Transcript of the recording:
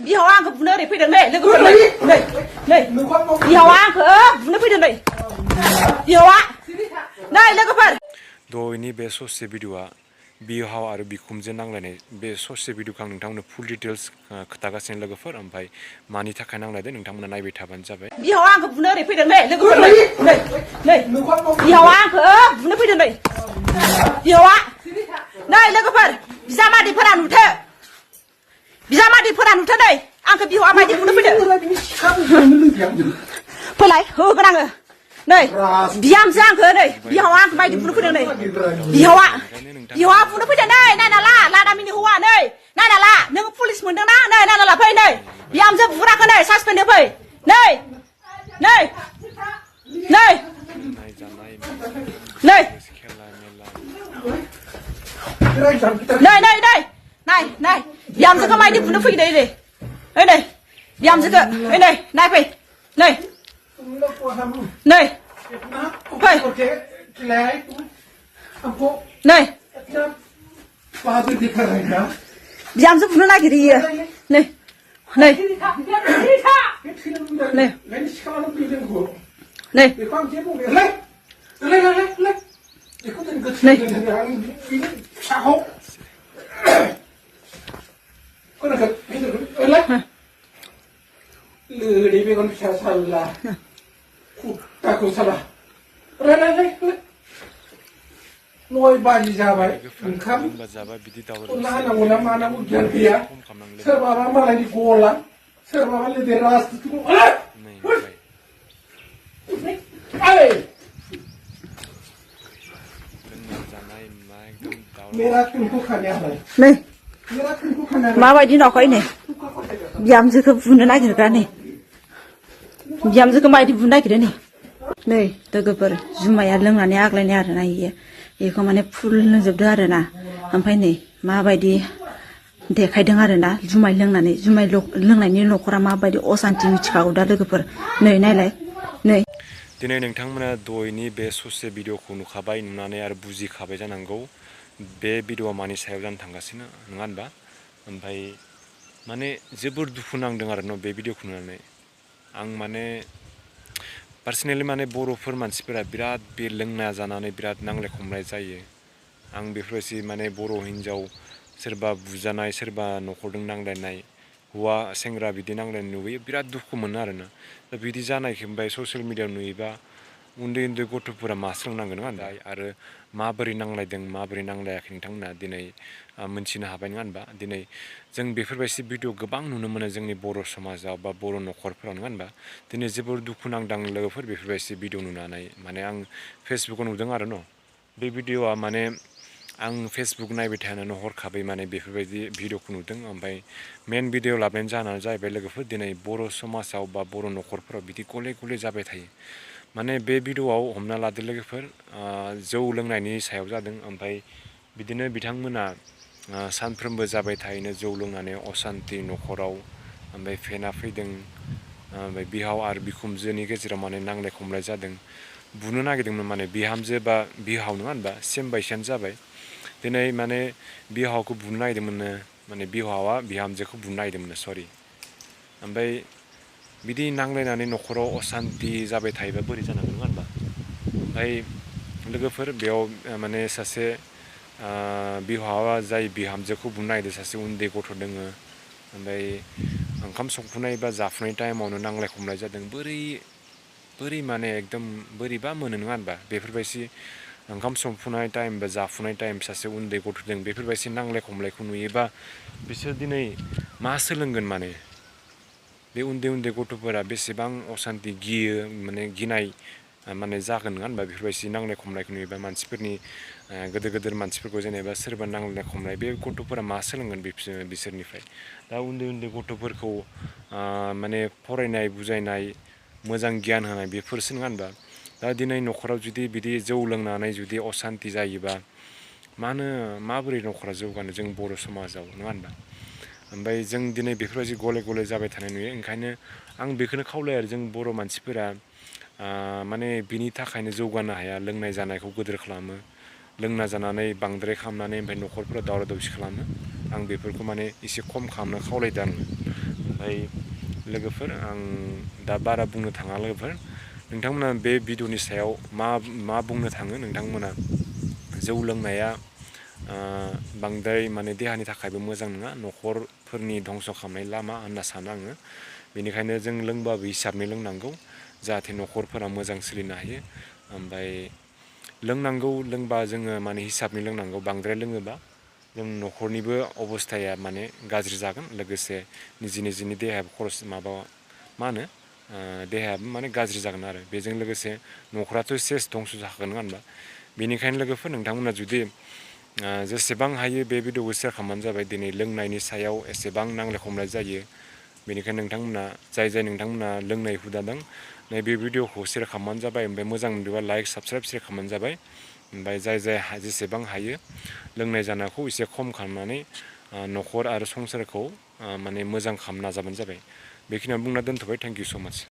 बिहाव आंखौ बुनो ओरै फैदों नै लोगोफोर नै बिहावा आंखौ बुनो फैदों नै बिहावा नै लोगोफोर दहायनि बे ससे भिडिअआ बिहाव आरो बिखुमजो नांलायनाय बे ससे भिडिअखौ आं नोंथांमोननो फुल डिटेल्स खोथागासिनो लोगोफोर ओमफ्राय मानि थाखाय नांलायदों नोंथांमोना नायबाय थाबानो जाबाय बिहावा आंखौ बुनो ओरै फैदों नै लोगोफोर नै बिहावा आंखौ बुनो फैदों नै बिहावा नै लोगोफोर बिजामादैफोरा नुथो बिजामादैफोरा नुथो नै आंखौ बिहावा बायदि बुनो फैदों फैलाय होगोन आङो नै बिहामजो आंखौ नै बिहावा आंखौ बायदि बुनो फैदों नै बिहावा बुनो फैदों नै नायना ला लादामिनि हौवा नै नायना ला नों पुलिस मोनदोंना नै नायना ला फै नै बिहामजो बुग्राखौ नै सासपेन्ड फै नै नै नै नै नै नै नै नाय नाय बिहामजोखौ मायदि बुनो फैदों नै ओइ नै बिहामजोखौ ओइ नै नाय फै नै नै फै नै बिहामजो बुनो नागिरो इयो नै नै नै नै नय बाजि जाबाय ओंखाम होनांगौ ना मानांगौ गियान गैया सोरबाबा मालायनि गला सोरबाबा लोगो राजनितिखौ नै माबायदि नुवाखै नै बिहामजोखौ बुनो नागिरग्रा नै बिहामजोखौ माबायदि बुनो नागिरो नै लोगोफोर जुमाया लोंनानै आग्लायनाय आरोना इयो बेखौ माने फुल लोंजोबदों आरोना ओमफ्राय नै माबायदि देखायदों आरोना जुमाय लोंनानै जुमाय लोंनायनि न'खरा माबायदि असान्थि मिथिखागौ दा लोगोफोर नै नायलाय नै दिनै नोंथांमोना दहायनि बे ससे भिडिअखौ नुखाबाय नुनानै आरो बुजिखाबाय जानांगौ बे भिडिअआ मानि सायाव जानो थांगासिनो नङा होनबा ओमफ्राय माने जोबोर दुखु नांदों आरो न बे भिडिअखौ नुनानै आं माने पार्सनेलि माने बर'फोर मानसिफोरा बिराद बे लोंना जानानै बिराद नांलाय खमलाय जायो आं बेफोरबायदि माने बर' हिन्जाव सोरबा बुजानाय सोरबा न'खरजों नांलायनाय हौवा सेंग्रा बिदि नांलायनाय नुयो बिराद दुखु मोनो आरोना दा बिदि जानायखौ ओमफ्राय ससियेल मिडियायाव नुयोबा उन्दै उन्दै गथ'फोरा मा सोलोंनांगोन नङा होनबा आरो माबोरै नांलायदों माबोरै नांलायाखै नोंथांमोना दिनै मोनथिनो हाबाय नङा होनबा दिनै जों बेफोरबायदि भिडिअ गोबां नुनो मोनो जोंनि बर' समाजाव बा बर' न'खरफोराव नङा होनबा दिनै जोबोर दुखु नांदां लोगोफोर बेफोरबायदि भिडिअ नुनानै माने आं फेसबुकाव नुदों आरो न बे भिडिअआ माने आं फेसबुक नायबाय थानानै हरखाबै माने बेफोरबायदि भिडिअखौ नुदों ओमफ्राय मेन भिडिअ लाबोनायनि जाहोनानो जाहैबाय लोगोफोर दिनै बर' समाजाव बा बर' न'खरफोराव बिदि गले गले जाबाय थायो माने बे भिडिअआव हमना लादो लोगोफोर जौ लोंनायनि सायाव जादों ओमफ्राय बिदिनो बिथांमोना सानफ्रोमबो जाबाय थायोनो जौ लोंनानै असान्थि न'खराव ओमफ्राय फेना फैदों ओमफ्राय बिहाव आरो बिखुमजोनि गेजेराव माने नांलाय खमलाय जादों बुनो नागिरदोंमोन माने बिहामजो बा बिहाव नङा होनबा सेम बायसानो जाबाय दिनै माने बिहावखौ बुनो नागिरदोंमोननो माने बिहावा बिहामजोखौ बुनो नागिरदोंमोननो सरि ओमफ्राय बिदि नांलायनानै न'खराव असान्थि जाबाय थायोबा बोरै जानांगौ नङा होनबा ओमफ्राय लोगोफोर बेयाव माने सासे बिहावा जाय बिहामजोखौ बुनो नागिरदों सासे उन्दै गथ' दोङो ओमफ्राय ओंखाम संफुनाय बा जाफुनाय टाइमावनो नांलाय खमलाय जादों बोरै माने एकदम बोरैबा मोनो नङा होनबा बेफोरबायदि ओंखाम संफुनाय टाइम बा जाफुनाय टाइम सासे उन्दै गथ'दों बेफोरबायदि नांलाय खमलायखौ नुयोबा बिसोर दिनै मा सोलोंगोन माने बे उन्दै उन्दै गथ'फोरा बेसेबां असान्थि गियो माने गिनाय माने जागोन नङा होनबा बेफोरबायदि नांलाय खमलायखौ नुयोबा मानसिफोरनि गोदोर मानसिफोरखौ जेनेबा सोरबा नांलाय खमलाय बे गथ'फोरा मा सोलोंगोन बिसोरनिफ्राय दा उन्दै उन्दै गथ'फोरखौ माने फरायनाय बुजायनाय मोजां गियान होनाय बेफोरसो नङा होनबा दा दिनै न'खराव जुदि बिदि जौ लोंनानै जुदि असान्थि जायोबा माबोरै न'खरा जौगानो जों बर' समाजाव नङा होनबा ओमफ्राय जों दिनै बेफोरबायदि गले गले जाबाय थानाय नुयो ओंखायनो आं बेखौनो खावलायो आरो जों बर' मानसिफोरा माने बिनि थाखायनो जौगानो हाया लोंनाय जानायखौ गोदोर खालामो लोंना जानानै बांद्राय खालामनानै ओमफ्राय न'खरफोराव दावराव दावसि खालामो आं बेफोरखौ माने एसे खम खालामनो खावलायदों आङो ओमफ्राय लोगोफोर आं दा बारा बुंनो थाङा लोगोफोर नोंथांमोना बे भिडिअनि सायाव मा बुंनो थाङो नोंथांमोना जौ लोंनाया बांद्राय माने देहानि थाखायबो मोजां नङा न'खरफोरनि धंस' खालामनाय लामा होनना सानो आङो बेनिखायनो जों लोंबाबो हिसाबनि लोंनांगौ जाहाथे न'खरफोरा मोजां सोलिनो हायो ओमफ्राय लोंनांगौ लोंबा जोङो माने हिसाबनि लोंनांगौ बांद्राय लोङोबा जों न'खरनिबो अबस्थाया माने गाज्रि जागोन लोगोसे निजिनि देहायाबो खरस माबा मा होनो देहायाबो माने गाज्रि जागोन आरो बेजों लोगोसे न'खराथ' सेस धंस' जाखागोन नङा होनबा बेनिखायनो लोगोफोर नोंथांमोना जुदि जेसेबां हायो बे भिडिअखौ शेयार खालामबानो जाबाय दिनै लोंनायनि सायाव एसेबां नांलाय खमलाय जायो बेनिखायनो नोंथांमोना जाय नोंथांमोना लोंनाय हुदा दं नैबे भिडिअखौ शेयार खालामबानो जाबाय ओमफ्राय मोजां मोनदोंबा लाइक साबसक्राइब शेयार खालामबानो जाबाय ओमफ्राय जाय जेसेबां हायो लोंनाय जानायखौ एसे खम खालामनानै न'खर आरो संसारखौ माने मोजां खालामनो नाजाबानो जाबाय बेखिनियाव बुंना दोनथ'बाय थेंक इउ स' माच